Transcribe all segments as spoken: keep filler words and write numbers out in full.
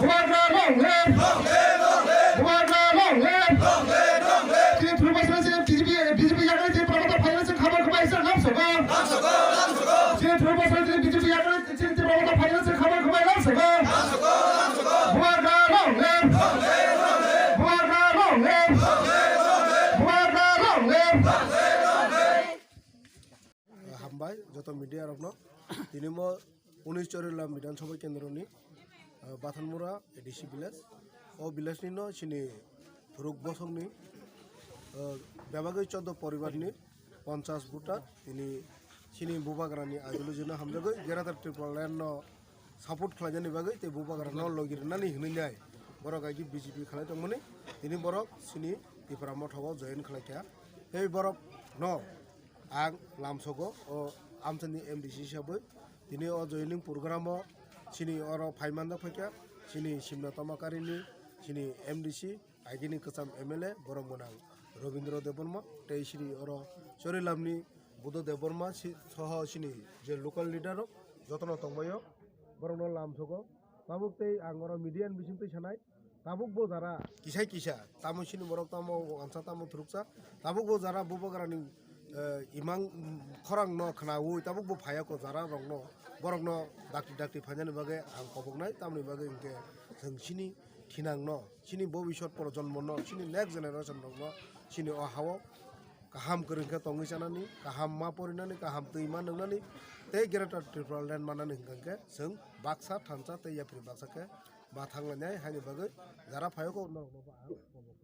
Bubagra long live! Bubagra long live! Chini thurba sene chini B J P, B J P yakni chini Prabhata phaina chini khabar khabai chini lam sogo. Chini thurba sene chini B J P yakni chini Prabhata phaina chini khabar khabai lam sogo. Bubagra long live! Bubagra long live! Bubagra long live! Hambai joto media rokno. Tini mo unis Chorilam Bidhan Sabha Kendroni, ah, Bathanmura A D C village. O village ni no chini phuruk bosongni, ah, bebagwi chordo poribar ni ponchas voter tini chini Bubagrani ideology no hamjagwi Greater Tipraland no support khlainani bagwi tei Bubagrano logi rwnani hinwi nai borok agi B J P khlai tongmani tini borok chini Tipra Motha o join khlaikha. Tei borok no ang lamsogo o amchani M D C hisabwi tini o joining program o chini oro phai manjak phaikha chini Simna Tomakarini chini M D C agini kwcham M L A borok gwnang Robindra Debbarma tei chini oro Chorilamni Buddha Debbarma si-, soho chini je local leader rok jotono tongbaio borokno lamsogo. Tabuk tei ang oro media ni bisingtwi sanai, tabuk bo jara kisai kisa, tamo chini borok tamo wansa tamo thuruksa, tabuk bo jara Bubagrani, eh, imang khorang no khnaui, tabuk bo phaiya ko jara rok no, borok no dakti dakti phainani bagwi ang koboknai, tamoni bagwi hinkhe chwng chini thinang no, chini bobiswt projonmo no, chini next generation rok no, chini o hao kaham kwrwng khe tongwi chanani, kaham ma porinani, kaham twi ma nwngnani, tei Greater Tipraland manani hwnkha khe chwng baksa thansa tei yapri baksa khe ma thanglainai, haini bagwi jara phayokgo norokno bo ang kobok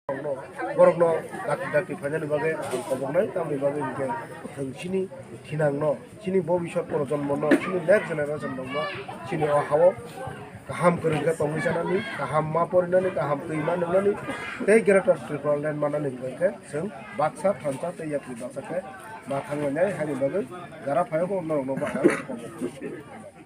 rw. Borokno dakti dakti phainani bagwi ang koboknai, tamoni bagwi hwnkhe chwng chini thinangno, chini bobiswt projonmono, chini next generation rokno chini o hao kaham kwrwng khe tongwi chanani, kaham ma porinani, kaham twi ma nwngnani tei Greater Tipraland manani hwnkha khe chwng baksa thansa tei yapri baksa khe ma thanglainai, haini bagwi jara phayokgo norokno bo ang kobok.